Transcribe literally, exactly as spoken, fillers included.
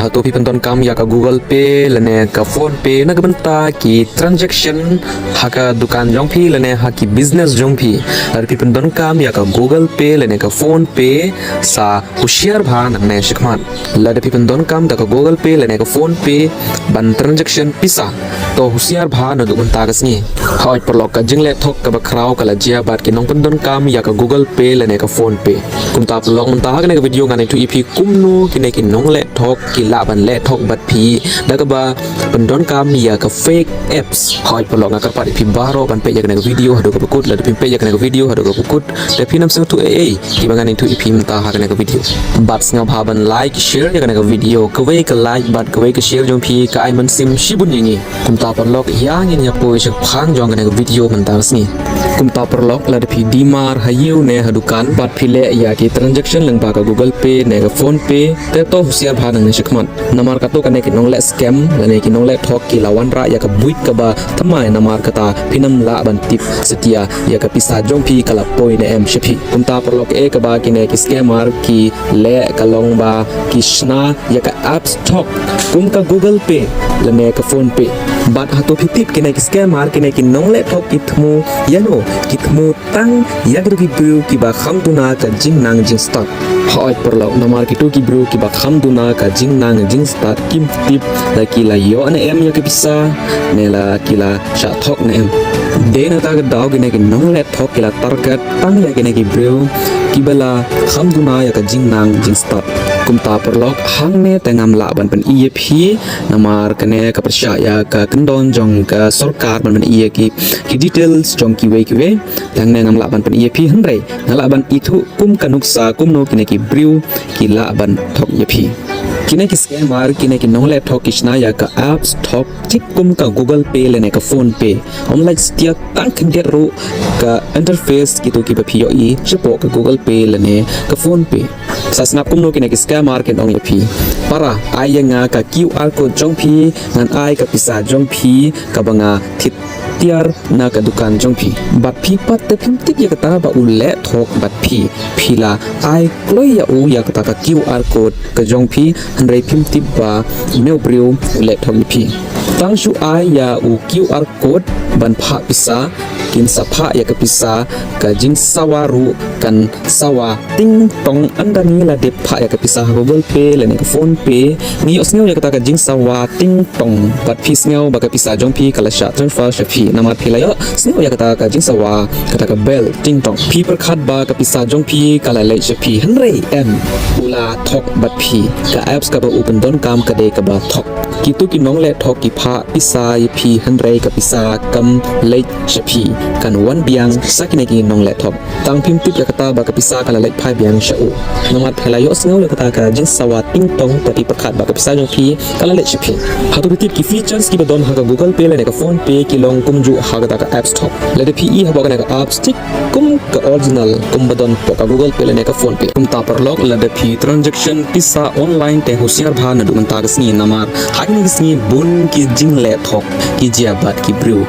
Hato phi pyndonkam ïa ka Google Pay lane ka PhonePe na ka bynta ki transaction ha ka dukan jong phi lane ha ki business jong phi? Lada phi pyndonkam ïa ka Google Pay lane ka PhonePe, sa husiar bha nangne shakhmat. Lada phi pyndonkam da ka Google Pay lane ka PhonePe ban transaction pisa, to husiar bha naduh mynta ka sngi. Hooid paralok, ka jingleh thok kaba khraw ka la jia bad ki nongpyndonkam ïa ka Google Pay lane ka PhonePe. Kumta paralok, mynta ha kane ka video ngan ïathuh ïa phi kumno kine ki nongleh thok ki lah ban leh thok bad phi da kaba pyndonkam ïa ka fake apps. Hooid paralok, nga kyrpad ïa phi baroh ban peit ïa kane ka video haduh kaba kut. Lada phim peit ïa kane ka video haduh kaba kut, te phin ym sngewthuh ei ei kiba ngan ïathuh ïa phi mynta ha kane ka video. Bad sngewbha ban like, share ïa kane ka video. Kawei ka like bad kawei ka share jong phi ka ai mynsiem shibun ïa ngi. Kumta paralok, ïa ngin ïa poi shaphang jong kane ka video mynta ka sngi. Kumta paralok, lada phi die mar ha ïew ne ha dukan bad phi leh ïa ki transaction lyngba ka Google Pay ne ka PhonePe, te to husiar bha nangne shakhmat. Namar kato kane ki nongleh scam lane ki nongleh thok ki la wanrah ïa ka buit kaba thymmai, namar kata phin ym lah ban tip satia ïa ka pisa jong phi ka la poi ne em sha phi. Kumta paralok, eh, kaba kine ki scammer ki leh ka long ba ki shna ïa ka apps thok kum ka Google Pay lane ka PhonePe. Bad hato phi tip kine ki scammer, kine ki nongleh thok ki thmu ïano? Ki thmu tang ïa kito ki briew kiba kham duna ka jingnang jingstad. Hooid paralok, namar kito ki briew kiba kham duna ka jingnang jingstad kim tip la ki la ïoh ne em ïa ka pisa ne la ki la shah thok ne em. Dei na kata ka daw kine ki nongleh thok ki la target tang ïa kine ki briew kiba la kham duna ïa ka jingnang jingstad. Kumta paralok, hangne te ngam lah ban pyni ïa phi namar kane ka pyrshah ïa ka kyndon jong ka sorkar ban pyni ïa ki, ki details jong kiwei kiwei. Te hangne ngam lah ban pyni ïa phi, hynrei nga lah ban ithuh kum ka nuksa kumno kine ki briew ki lah ban thok ïa phi. Kine ki scammer, kine ki nongleh thok ki shna ïa ka apps thok thik kum ka Google Pay lane ka PhonePe. Ym lait satia tang khyndiat ruh ka interface kito kiba phi ïohi shapoh ka Google Pay lane ka PhonePe. Sa sngap kumno kine ki scammer kin ong ïa phi. Para, ai ïa nga ka QR code jong phi, ngan ai ka pisa jong phi kaba nga thied tiar na ka dukan jong phi. Bad phi pat te phim tip ïa kata ba u leh thok bad phi. Phi la ai kloi ïa u ïa kata ka QR code ka jong phi, hynrei phim tip ba une u briew u leh thok ïa phi. Tang shu ai ïa u QR code ban phah pisa, kin sa phah ïa ka pisa, ka jingsawa ruh kan sawa ting tong. Ynda ngi la dep phah ïa ka pisa ha Google Pay lane ka PhonePe, ngi ïohsngew ïa kata ka jingsawa ting tong bad phi sngew ba ka pisa jong phi ka la shah transfer sha phi. Namar phi la ïohsngew ïa kata ka jingsawa, kata ka bell ting tong, phi pyrkhat ba ka pisa jong phi ka la leit sha phi, hynrei em, u la thok bad phi. Ka apps kaba u pyndonkam ka dei kaba thok. Kito ki nongleh thok ki phah pisa ïa phi, hynrei ka pisa kam leit sha phi, kan wan biang sha kine ki nongleh thok. Tang phim tip ïa kata ba ka pisa ka la leit phai biang sha u. Namar phi la ïohsngew ïa kata ka jingsawa ting tong, te phi pyrkhat ba ka pisa jong phi ka la leit sha phi. Hato phi tip ki features kiba don ha ka Google Pay lane ka PhonePe ki long kumjuh ha kata ka apps thok? Lada phi i hapoh kane ka apps thik kum ka original kumba don hapoh ka Google Pay lane ka PhonePe. Kumta paralok, lada phi transaction pisa online te husiar bha naduh mynta ka sngi, namar ha kine ki sngi bun ki jingleh thok ki jia bad ki briew.